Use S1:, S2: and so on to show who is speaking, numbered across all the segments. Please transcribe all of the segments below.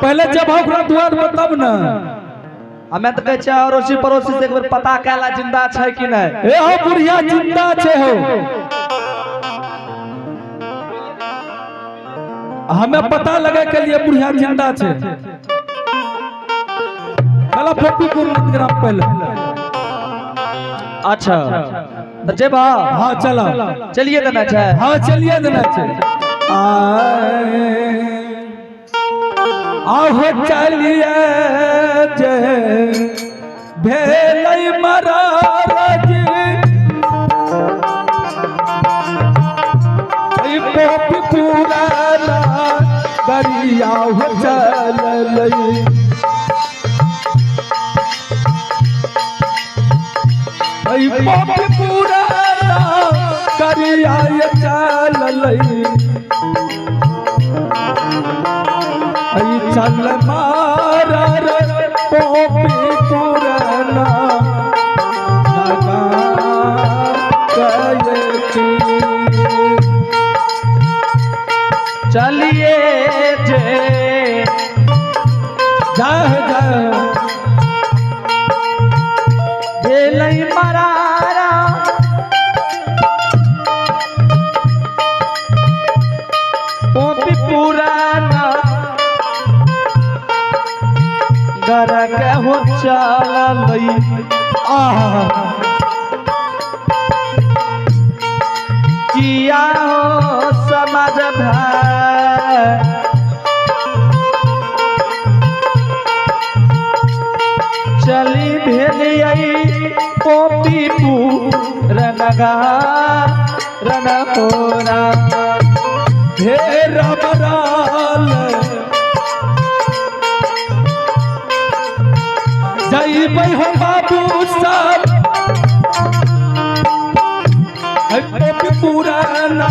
S1: पहले जब ओकरा दुआर पर तब न।
S2: हमे तऽ कहै छियै अड़ोसी पड़ोसी से एक बेर पता कैला जिंदा छै कि नहि।
S1: ए हो, बुढ़िया जिंदा छै हो। हमें पता लगे के लिए बुढ़िया जिंदा छै। चला पोपीपुर नंदग्राम पहले।
S2: अच्छा तऽ जेबा?
S1: हाँ, चला।
S2: चलिए देना छै।
S1: हाँ, चलिए देना छै। आए आहो, चलिए जे भेलै मरारज ऐ पोपी पुराना दरिया हो चललै। ऐ पोपी पुराना दरिया चललै। ऐ चल मार पोपी पुराना लगा कयकी।
S2: चलिए जे
S1: जय जय
S2: भेलै मरारा पोपी पुराना गरक हो चललै।
S1: आहा।
S2: किया हो समाज भाई, चली भेलियै पोपी रनगा रनहोरा।
S1: हे रमराल जइबै हो बाबू साहब ऐ पोपी पुराना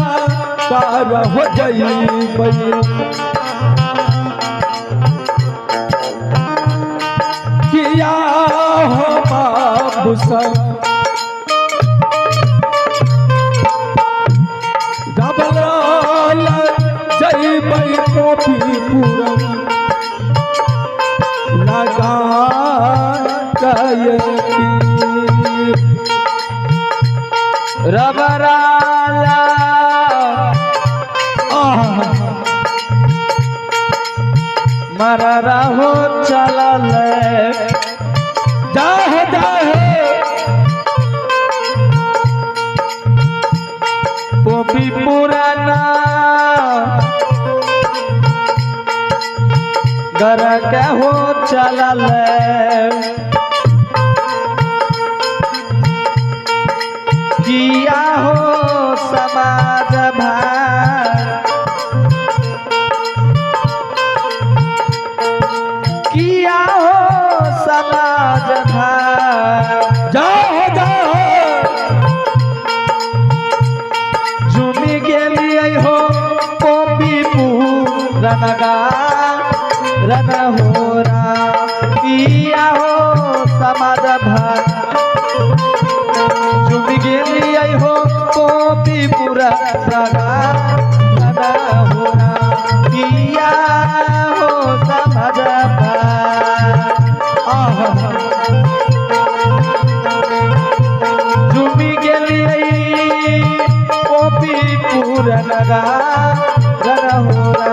S1: कार हो जइबै। किया हो बाबू साहब, घबराल जइबै पोपी पुराना लगा कयकी।
S2: रबराला
S1: आहा।
S2: मररा हो चलल।
S1: जय हो, जय हो।
S2: पोपी पुराना गरक हो चलल। किया हो समाज भाई, किया हो समाज भाई,
S1: जय हो, जय हो।
S2: झूमि गेलियै हो पोपी रनगा रनहोरा। किया हो समाज भाई, झूमि गेलियै हो पोपी पूरा रनगा रनहोरा। किया हो समाज भाई,
S1: आहा।
S2: झूमि गेलियै पोपी पूरनगा रनहोरा।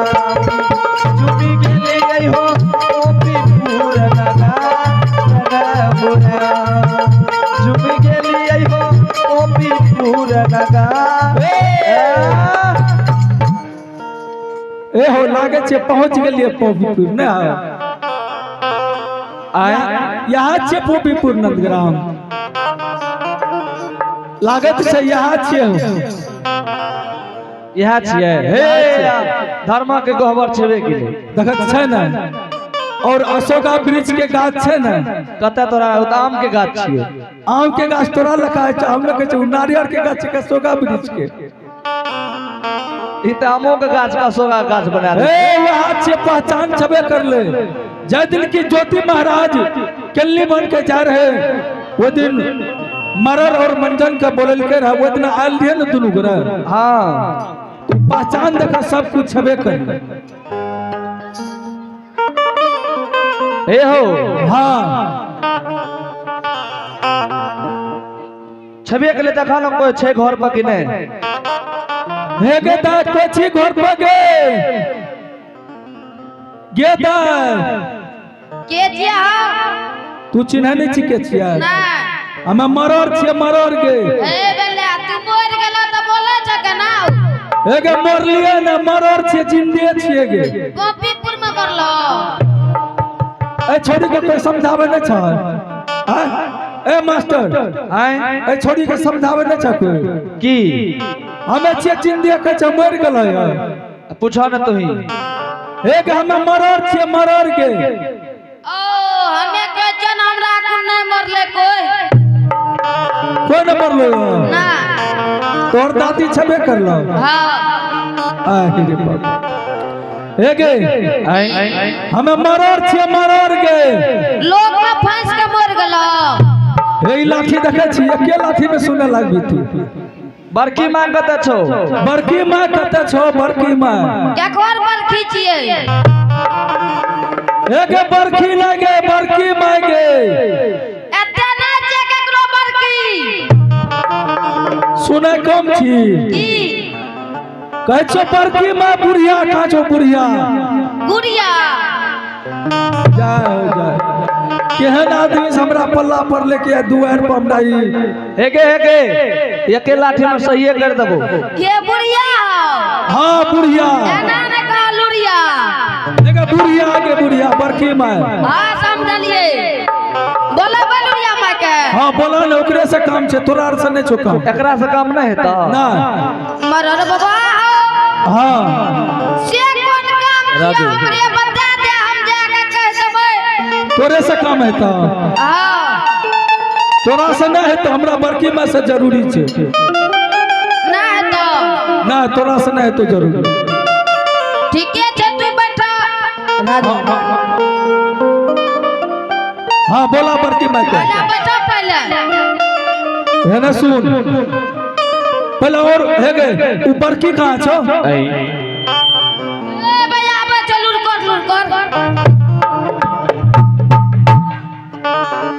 S2: झूमि गेलियै हो पोपी पूरनगा रनहोरा। झूमि गेलियै हो पोपी पूरनगा।
S1: ए हो, लागे छै पहुंच गेलियै पोपीपुर ने।
S2: आय।
S1: यहाँ छै पोपीपुर नंदग्राम, लागत छै यहाँ छियै हो।
S2: इएह छियै। हे, धर्म के गहबर छेबे केलै।
S1: देखत छै ने, और अशोका वृक्ष के गाछ छै ने।
S2: कतऽ तोरा? ओ तऽ आम के गाछ छियै।
S1: आम के गाछ तोरा लखा छै, हम लखै छै। ओ नारियल के गाछ छै, अशोका वृक्ष के।
S2: ई तऽ आमो के गाछ के अशोका के गाछ बना दे।
S1: ए, वहाँ छै, पहचान छबे कर ले। जय दिन की ज्योति महाराज केलनी बन के जा रहे, वो दिन मरर और मंजन के बोलल के रहे, वो दिन आयल रहे ने दुनू गोरा।
S2: हाँ।
S1: तो पहचान देखा, सब कुछ छबे कर ले।
S2: ए हो।
S1: हाँ।
S2: छबे के लिए देखा ना कोई छे घर पर कि नहीं।
S1: हे गे दाय, कोची घर पर गे गे दाय?
S3: के छियै हम?
S1: तू चिन्ह नहीं छी के छियै?
S3: नहि।
S1: हमे मरर छियै, मरर गे।
S3: हे बेले, तू मरि गेलो तऽ बोलै छ केना?
S1: हे गे, मरलियै ने, मरर छियै, जिंदे छियै गे।
S3: गोपीपुर में मरलो?
S1: ए छोड़ी के कोई समझावे नहीं छ? आय? ए मास्टर।
S2: आय।
S1: ए छोड़ी के समझावे नहीं छ कोई?
S2: की?
S1: हमे छियै जिंदे, कहै छै मरि गेलै।
S2: पूछो ना तू ही।
S1: हे गे, हमे मरर छियै, मरर गे।
S3: ओ हमे कहै छियै ने, हमरा कुन नहि मरले कोई।
S1: कोई न मरलो?
S3: ना।
S1: तोहर दादी छबे करलो?
S3: हाँ।
S1: आहि रे बाबा, हे गे।
S2: आय।
S1: हमे मरर छियै, मरर गे।
S3: लोक में फंस के मर गेलो?
S1: हे, ई लाठी देखै छी? एके लाठी में सुने लागबी तू।
S2: बड़की मांग कते छौ?
S1: बड़की माँ कते छौ, बड़की माँ?
S3: केकर बरखी छियै?
S1: हे गे, बड़की लागे, बड़की माँ गे।
S3: एते नहि छियै केकरो बरखी।
S1: सुनै कम छी?
S3: की?
S1: कहै छौ बड़की माँ, बुढ़िया कहाँ छौ, बुढ़िया?
S3: गुड़िया।
S1: जा हो जा, केहन आदमी से हमरा पल्ला पर लेके दुआर पर हमरा ई।
S2: हेगे हेगे, एके लाठी में सहिए कर देबो।
S3: के बुढ़िया हौ?
S1: हाँ, बुढ़िया।
S3: एना ने कह लुरिया।
S1: एगे बुढ़िया गे, बुढ़िया, बड़की माँ।
S3: हाँ, समझलिए, बोले बुढ़िया माँ के।
S1: हाँ, बोला ने, ओकरे से काम छै, तोरा आर से नहीं छौ काम।
S2: एकरा से काम नहीं हेता।
S1: ना।
S3: मरर बाबा हौ।
S1: हाँ।
S3: से कोन काम छियै?
S2: राजू।
S3: हमरे बता दे, हम जाके कह देबै।
S1: तोरे से काम हेता?
S3: हाँ।
S1: तोरा से नहीं हेतौ, हमरा बड़की माँ से जरूरी छै।
S3: ना हेतौ?
S1: ना, तोरा से नहीं हेतौ जरूरी।
S3: ठीके छै, तू बैठा राजू।
S1: हाँ, बोला बड़की माँ के।
S3: पहले बैठो पहले।
S1: है ना, सुन पहले और। हे गे, उ बड़की कहाँ छौ?
S3: ए भैया, आबै छै, लुर कर लुर कर।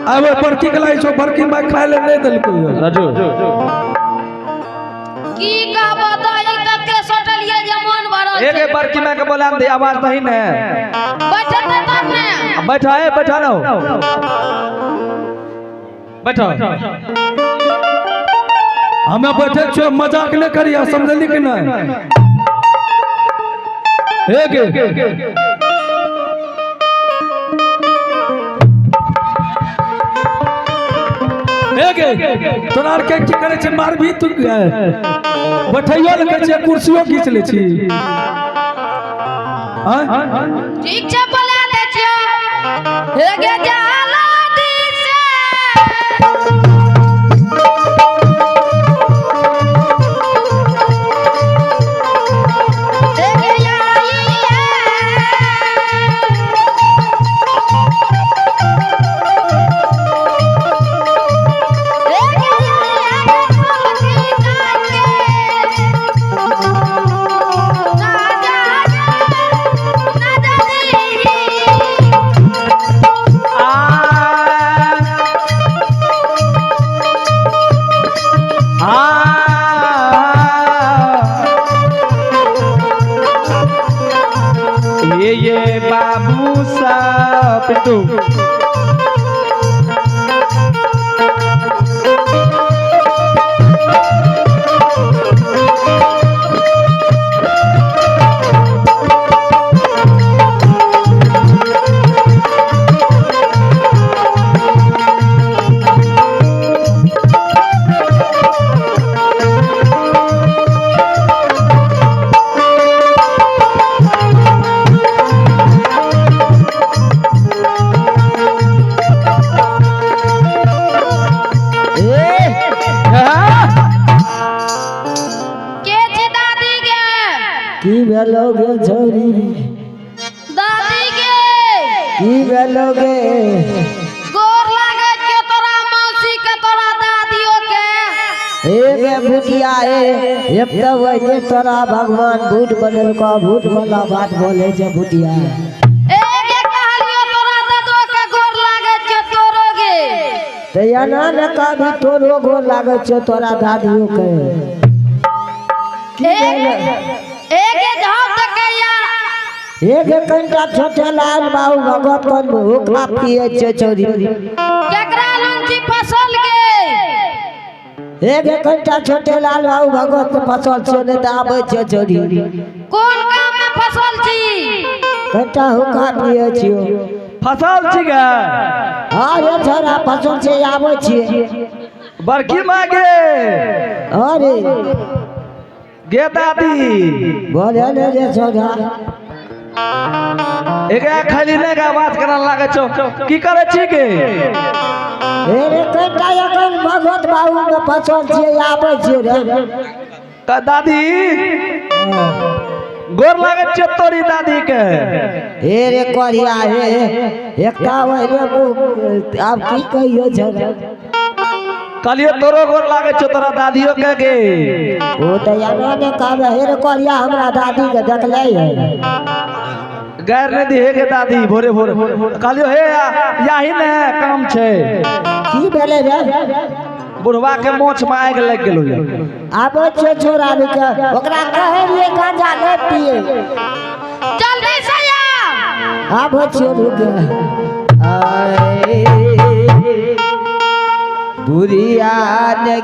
S1: आबे, बड़की के लाई छौ, बड़की माँ खाय ले नहीं देलकै।
S2: राजू।
S3: की कहबो दही तते सटलियै जे मोन भरल
S2: एगे
S3: छै।
S2: बड़की माँ के बोला दे, आवाज नहीं ने।
S3: बैठते तब ने।
S2: बैठा है, बैठा ना, बैठो।
S1: हमें बैठे छियो, मजाक नहीं करिया, समझली कि नहीं? हे गे। हे गे, तोरा आर के की करे छै? मारबी तू गे। बैठैयो ले कहै छियै, कुर्सियो घीच लै छी, आँय?
S3: ठीक छै, बोला दै छियौ। हे गे जाला दिसे। हे गे आई है। हे गे आई है सुलखी काटे। ना जा ना जा दी।
S2: आ आ ये बाबू साहब पिट्टू।
S3: के छी दादी गे?
S4: की भेलो गे छौरी?
S3: दादी गे।
S4: की भेलो गे?
S3: गोर लागे के तोरा मौसी के, तोरा दादियो के।
S4: हे गे भूतिया, हे, एक तऽ वैसे तोरा भगवान भूत बनेलको, भूत वाला बात बोले छै भूतिया।
S3: ए गे, कहलियो तोरा दादो
S4: एना ने कभी तोरो गोर लागै छौ तोरा दादियो के। की भेलै?
S3: एक जाओ तो कहिया।
S4: एक कनिटा छोटे लाल बाबू भगत कोन हुक्का पिए छै छौरी।
S3: केकरा लंची फसल गे?
S4: एक कनिटा छोटे लाल बाबू भगत फसल छै, नहि तऽ आबै छै छौरी।
S3: कोन काम में फसल छी?
S4: कनिटा हुक्का पिए छियौ।
S2: फसल छी गे?
S4: हाँ रे छोरा, फसल छै, आबै छियै।
S2: बड़की माँ गे।
S4: अरे।
S2: गे दादी।
S4: बोले ने रे छोरा।
S2: एकरा खाली नहि के आवाज करऽ लागै छौ, की करै छी गे?
S4: हे रे कनिटा एखन भगवत बाबू में फसल छियै, आबै छियै रे।
S2: तऽ दादी, गोर लागै छियौ तोरी दादी के।
S4: हे रे करिया, हे एकटा ओहिले मुँह, आब की कहियो छोरा।
S2: कहलियौ तोरो गोर लागै छौ, तोरा दादियो के गे।
S4: ओ तऽ एना ने कहबै। हे रे करिया, हमरा दादी के देखले है?
S2: गैर नहि दिहे गे दादी। भोरे भोरे कहलियौ हे याही ने काम छै।
S4: की भेलै रे?
S2: बुढ़वा के मोछ में आगि लागि गेलो ये।
S4: आबै छियै छोरा के, ओकरा कहै रहियै गांजा नहि पिए।
S3: जल्दी से आ।
S4: आबै छियै, रुक। आए बुढ़िया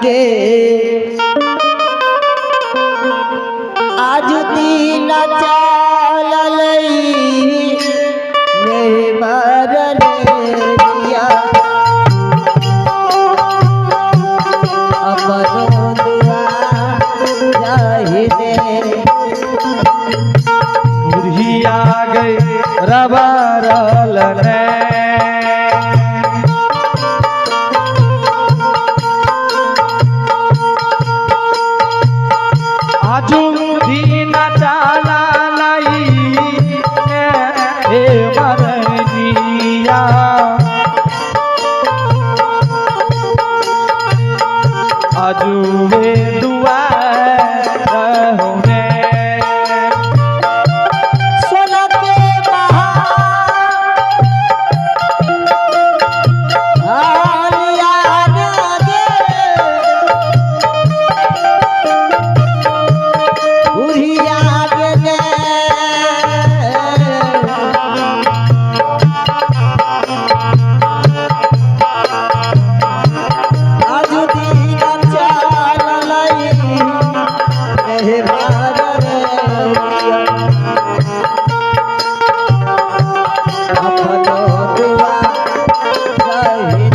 S4: गे, आज दिन चललै नहीं मरलिया, अपनो दुआर रहि दे।
S1: बुढ़िया गई रबरल ने। आजू दिन चाला लाई हे मरनिया, आजू वे दुआर रहुने।
S4: सोना के बहार गे, बुढ़िया गेले। आज दिन चललै नहीं मरलिया, अपनो दुआर रहि।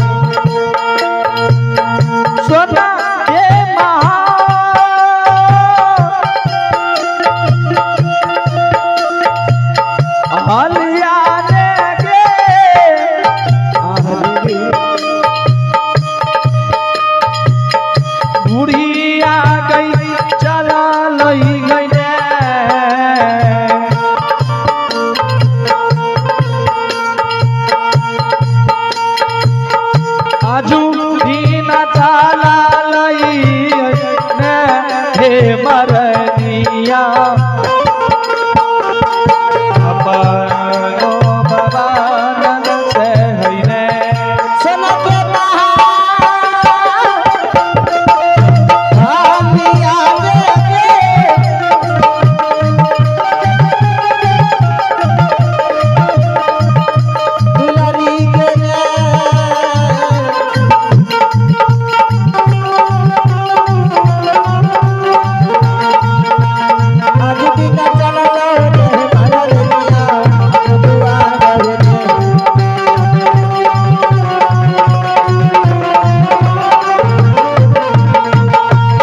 S1: सोना के महा हलिया ने गे, बुढ़िया गई चला लई गई ने। आजू दिन चला लई ने हे मरनिया, अपनो भगवान से हईने।
S4: सोना के बहार गे, दुलारी के रे। आज दिन चलल रे मरलिया, दुआर रे।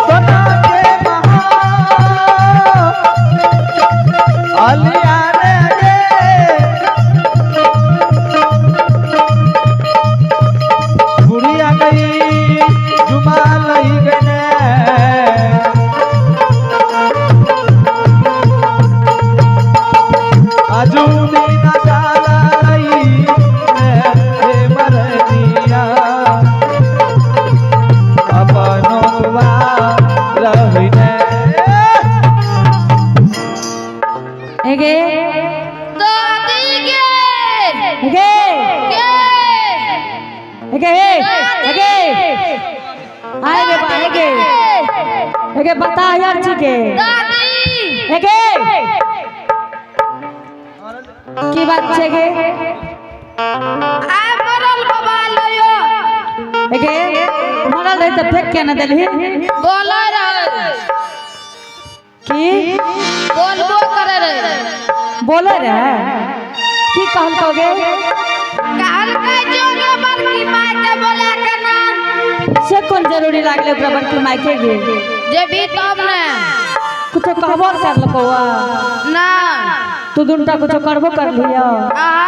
S1: सोना के महा अलिया रे गे, बुढ़िया गई जुमा लई गने। आजू दिन चाला लई हे मरनिया, अपनो दुआर रहिने।
S3: एगे दादी गे।
S5: गे।
S3: गे।
S5: गे हे गे। एगे बता यार छी के।
S3: दादी।
S5: एगे की बात छै गे?
S3: आय मरल बाबा लयो।
S5: एगे मरल रहे तऽ फेंक के न देलही?
S3: बोलै रहे।
S5: की?
S3: बोलबो करे रहे।
S5: बोले रहे? की कहलको गे?
S3: कहलकै जो गे बड़की माय के बोला के नाम।
S5: से कोन जरूरी लागले ओकरा बड़की माय के गे?
S3: जेबी तब ने।
S5: कुछो कहबो करलको वा?
S3: ना।
S5: तू दुनटा कुछो करबो कर लियो?
S3: आहा।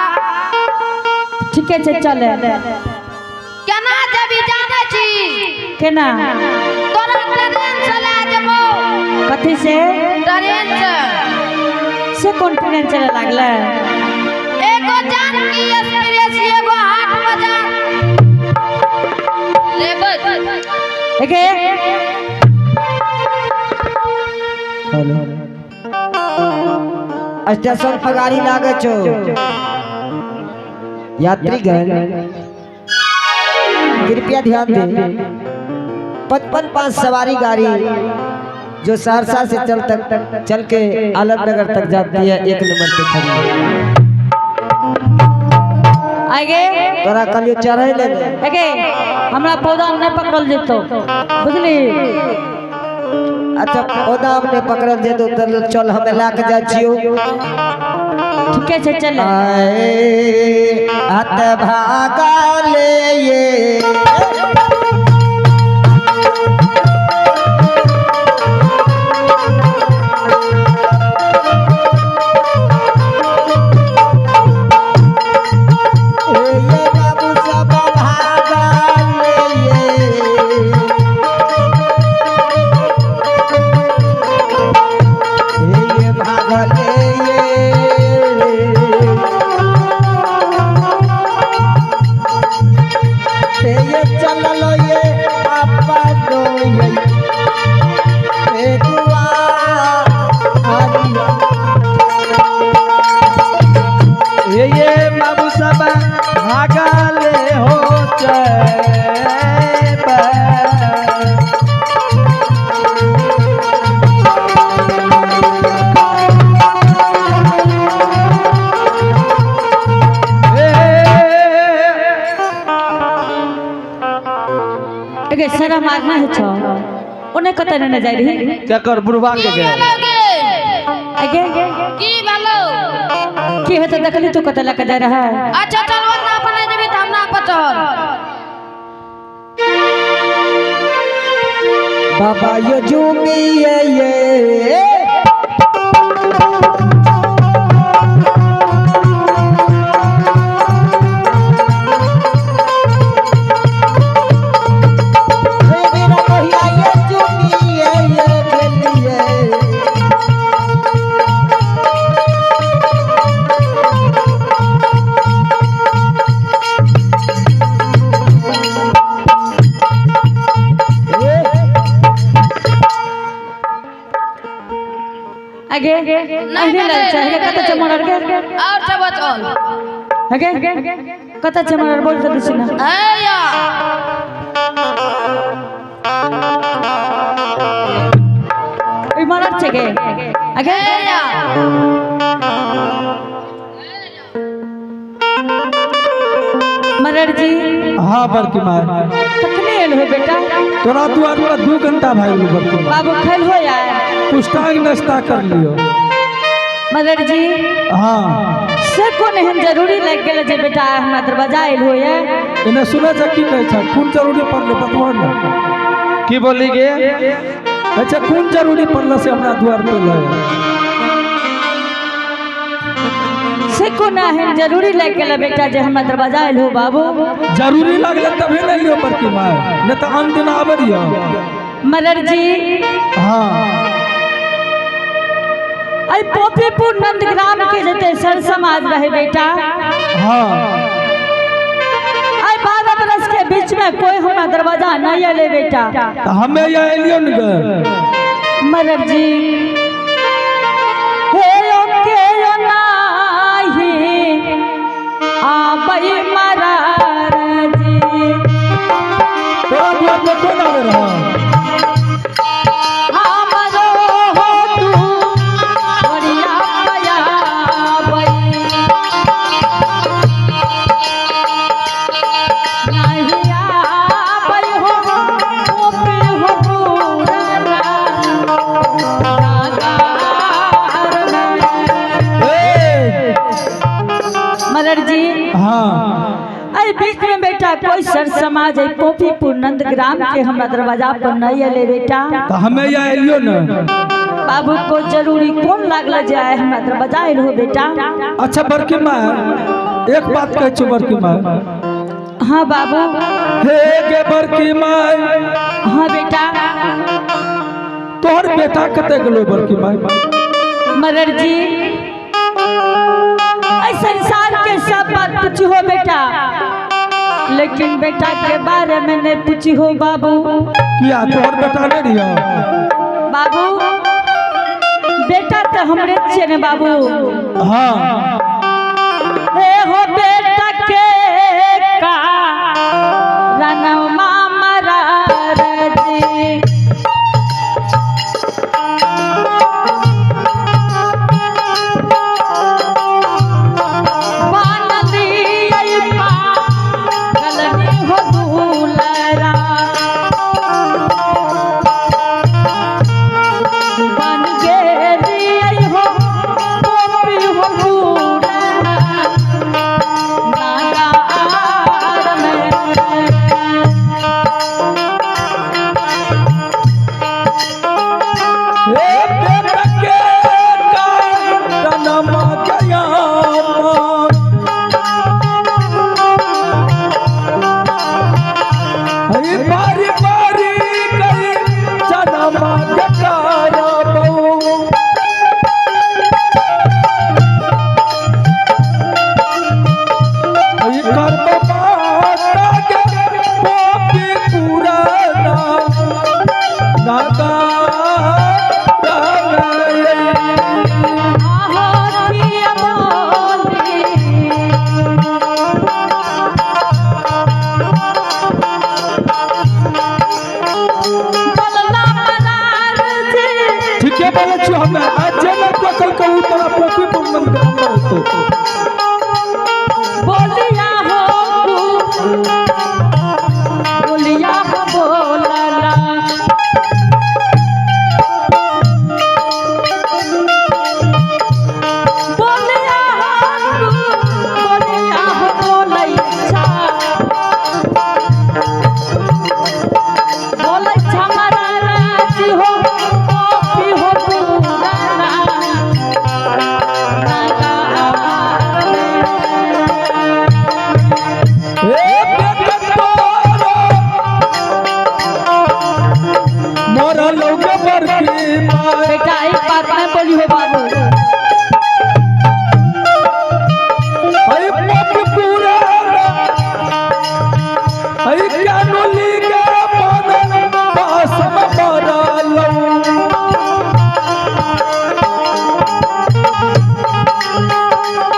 S5: ठीके छै, चले।
S3: केना जेबी जानै छी?
S5: केना?
S3: तोरा ट्रेन से लए जेबो।
S5: कथी से?
S3: ट्रेन से।
S5: से कोन ट्रेन चले लागले?
S3: एगो जानकी एक्सप्रेस, एगो हाट बाजार लेबै।
S5: एगे।
S4: हेलो, स्टेशन पर गाड़ी लागे छो। यात्रीगण कृपया ध्यान दें। 55-5 सवारी गाड़ी जो सहरसा से चल तक चल के आलमनगर तक जाती है, 1 नंबर पे खड़ी है।
S5: आगे।
S4: तोरा कहलियो चढ़े ले।
S5: एगे, हमरा पौधा नहीं पकड़ल जेतो, बुझली?
S4: अच्छा, पौधा हमने पकड़ल जेतो तो चल, हमें ला के जाइ छियो।
S5: ठीके छै, चले।
S4: आए हत भागा ले ये। ये बाबू सब भागा ले ये। ये भागले ये। ये चललो ये अपनो ये ये दुआरिया।
S2: ये बाबू सब भागले हो चैबे।
S5: एगे, शरम आर नहीं छौ? ओने कतऽ ने जाय रही?
S2: केकर बुढ़वा के
S3: की
S2: गे?
S3: भेलो गे?
S5: आगे।
S3: की भेलो?
S5: की हेतै, देखली तू कतऽ लऽ के जाय रहे?
S3: अच्छा चल, ओतना पर नहि जेबी तऽ हमरा पर चढ़।
S4: बाबा ये झूमी ये। हे मेरा भैया ये झूमी ये गेलिए।
S5: आगे, अहिने लग छै। आगे, कतऽ छै मरर गे?
S3: और सब चल।
S5: आगे, कतऽ छै मरर, बोल तऽ दिছি ना।
S3: हे या।
S5: ई मरर छै गे? आगे।
S3: हे या।
S5: मरर जी।
S1: हाँ बड़की माय।
S5: कखने एल हो बेटा?
S1: तोरा दुआर पर 2 घंटा भाई गेलो बड़की माय।
S5: बाबू, खैल हो यार?
S1: पुस्ताक नाश्ता कर लियो।
S5: मरर जी।
S1: हाँ।
S5: से कोन एहन जरूरी लागि गेल जे बेटा हमरा दरवाजा आयल हो ये?
S1: एने सुनै छै, की कहै छै, कोन जरूरी पड़लै, बतबो ने।
S2: की बोली गे?
S1: कहै छै कोन जरूरी पड़ल से हमरा दुआर पर लए?
S5: से कोन एहन जरूरी लागि गेल बेटा जे हमरा दरवाजा आयल हो बाबू?
S1: जरूरी लागले तभी ने लियो बड़की माय, नहीं तो आन दिन आबे रहियो।
S5: मरर जी।
S1: हाँ।
S5: अरे पोपीपुर नंदग्राम के जते सर समाज रहे बेटा,
S1: हाँ।
S5: आई 12 बरस के बीच में कोई हमरा दरवाजा नहीं अले बेटा।
S1: तो हमें यहाँ एलियो न गे।
S5: मरर जी, हे ओ के ओ नाही आबई मरर जी।
S1: तोरा दुआर पर कोन आबे रहा?
S5: जी।
S1: हाँ।
S5: अरे बीच में बेटा कोई सर समाज है पोपीपुर नंदग्राम के हमरा दरवाजा पर नहीं अले बेटा।
S1: तो हमें यहाँ एलियो न।
S5: बाबू को जरूरी कौन लागल जाए हमरा दरवाजा आयल हो बेटा।
S1: अच्छा बड़की माँ, एक बात कहै छौ बड़की माँ।
S5: हाँ बाबू।
S1: हे गे बड़की माँ।
S5: हाँ बेटा।
S1: तोहर बेटा कते गेलो बड़की माँ?
S5: मरर जी, ऐ संसार के सब बात पूछी हो बेटा, लेकिन बेटा के बारे में नहीं पूछी हो बाबू।
S1: किया तोहर बेटा नहीं रियो?
S5: बाबू बेटा तो हमरे छियै ने बाबू।
S1: हाँ।
S5: हे हो बेटा के का रनमा मरार जी।
S1: ठीके बोले छियो हमे। आज जे न कल कहू तोरा पोपी पुरनम के अंदर हेतौ।
S5: बोलिया हो बोलिया हो बोलला। बोलिया हो बोलिया हो बोलैछा बोलैछा मरा राजी हो पोपी हो पुराना।
S1: ए बेटा तोरो मोरा लोग बरकी माय।
S5: बेटा एक बात नहीं बोली हो बाबू।
S1: अरे पोपी पुराना अरे कानोली के बनल पास में मोरा लो।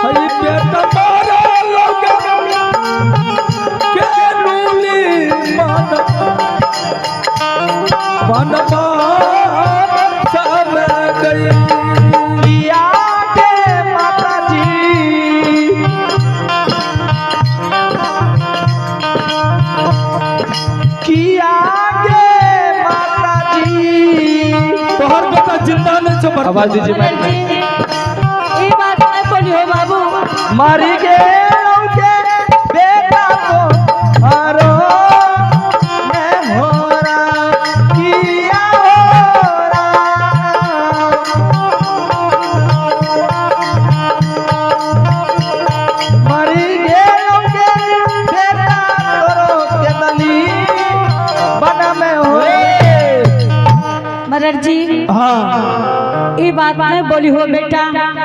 S1: अरे बेटा मोरा लोग कानोली मन बनवा सब गई।
S2: किया के माताजी, किया के माताजी।
S1: तोहर बेटा जिंदा नहीं छौ बड़की
S2: आवाज दीजिए।
S5: मदन जी, ई बात नहीं बोली हो बाबू।
S2: मरी गेलौ के बेटा तो हरो मैं होरा किया होरा। मरी गेलौ के बेटा तोरो के दली बन में होए।
S5: मदन जी,
S1: हाँ।
S5: ई बात नहीं बोली हो बेटा।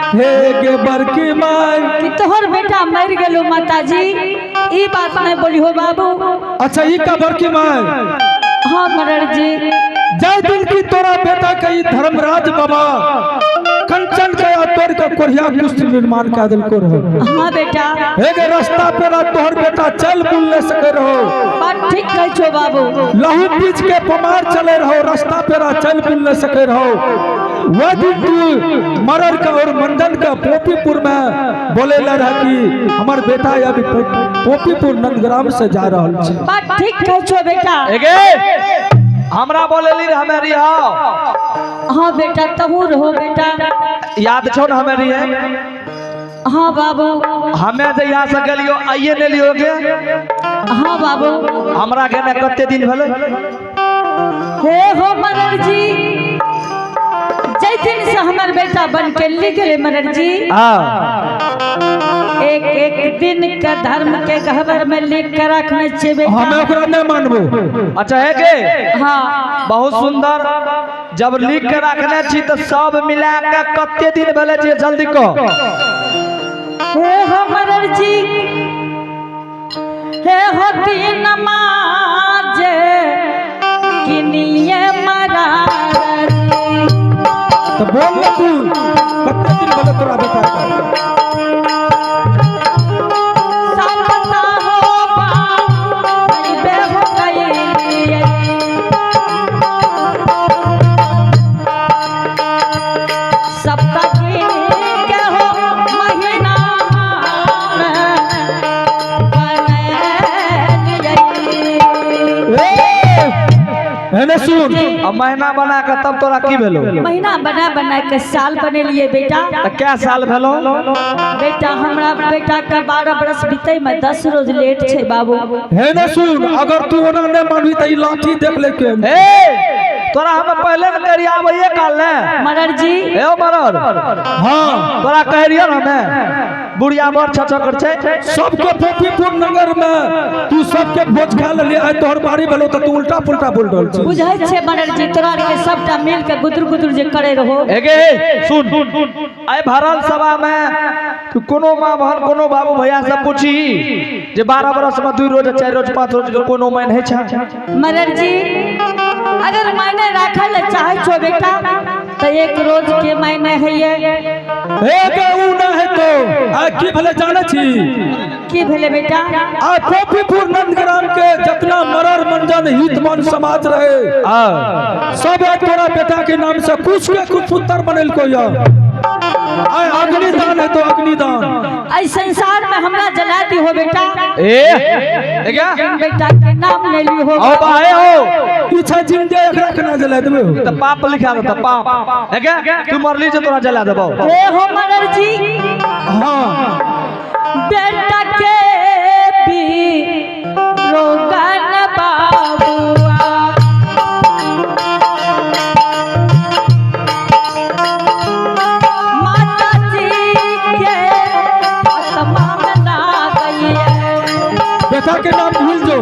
S1: हे गे बड़की माय।
S5: कि तोहर बेटा मर गेलो माताजी, ई बात नहीं बोली हो बाबू।
S1: अच्छा ई का बड़की माय।
S5: हाँ मदन जी।
S1: जय दिन की तोरा बेटा के ई धर्मराज बाबा कंचन के तोड़ के कोरिया कुष्ठ निर्माण कर दिल को रहो।
S5: हाँ बेटा।
S1: हे गे रास्ता पे ना तोहर बेटा चल बुल ले सके रहो।
S5: बात ठीक कहै छो बाबू।
S1: लहू पीच के पमार चले रहो, रास्ता पे ना चल बुल ले सके रहो। वह दिन तू मरर का और मंडन का पोपीपुर में बोले ला रहा कि हमार बेटा अभी पोपीपुर नंदग्राम से जा रहा छे।
S5: बात ठीक कहै छो बेटा।
S2: एगे हमरा बोलेली रे हमे रिहा।
S5: हाँ बेटा तहू रहो बेटा।
S2: याद छौ न हमे रिहे?
S5: हाँ बाबू।
S2: हमे जे यहाँ से गेलियो आइए ने लियो गे।
S5: हाँ बाबू।
S2: हमरा के ने कते दिन भेलै?
S5: हे हो मरर जी, जै दिन से हमर बेटा बन के ली गेलै मरर जी,
S2: हाँ
S5: एक एक दिन का धर्म के गहबर में लिख के रखने छे बेटा।
S1: हमें ओकरा नहीं मानबो।
S2: अच्छा है के?
S5: हाँ।
S2: बहुत सुंदर। जब लिख के रखने छी तो सब मिला के कते दिन भेलै छी, जल्दी कह।
S5: हे हो मरर जी, हे हो दिन माजे किनिए मरार जी।
S1: तो बोल ना तू, कते दिन भेलै तोरा बेटा के?
S5: सबता हो बा बे हो गई। सप्ताह के हो महीना में
S1: ए, एने सुन।
S2: अब महीना बना के तब तोरा की भेलो?
S5: महीना बना बना के साल बनेलिए बेटा।
S2: तऽ कै साल भेलो?
S5: बेटा, हमरा बेटा के 12 बरस बीते में 10 रोज लेट छै बाबू।
S1: हे ने सुन, अगर तू ओना नहीं मानबी तो ई लाठी देख ले के।
S2: ए, तोरा हम पहले ने कह रहियै आबैये काल ने।
S5: मरर जी।
S2: हे ओ मरर।
S1: हाँ।
S2: तोरा कह रहियै ने हमे बुढ़िया बड़ छछकर छै।
S1: सबके फोफीपुर नगर में तू सबके भोज खा लेली, आइ तोहर बारी भेलो तो तू उल्टा पुल्टा बोल रहल छी।
S5: बुझै छै मरर जी, तोरा आर के सबटा मिल के गुदुर गुदुर जे करे रहो।
S2: एगे सुन, आइ भरल सभा में तू कोनो माँ बहन कोनो बाबू भैया से पूछी जे 12 बरस में 2 रोज 4 रोज 5 रोज के कोनो मायने है छै?
S5: मरर जी, अगर मायने राखै ले चाहे छो बेटा तो एक रोज के मायने है ये।
S1: हे के ऊ ना है तो आ की भले जाने छी?
S5: की भेले बेटा?
S1: आ फोफीपुर नंदग्राम के जितना मरर मंजन हितमन समाज रहे, सब एक तोरा बेटा के नाम से कुछ के कुछ उत्तर बनेल को या आय अग्निदान है तो अग्निदान।
S5: ऐ संसार में हमरा जला दी हो बेटा,
S2: ए एगे
S5: बेटा के नाम ले ली हो।
S2: आओ बाहे हो।
S1: पीछे जिंदे एकरा के ना जला देबे हो।
S2: तऽ पाप लिखा देता पाप। एगे तू मरली जे तोरा जला देबौ।
S5: हे हो मरर जी।
S1: हाँ।
S5: बेटा के भी रोगन बाबुआ, माता जी के आत्मा में ना गई।
S1: बेटा के नाम भूल जो।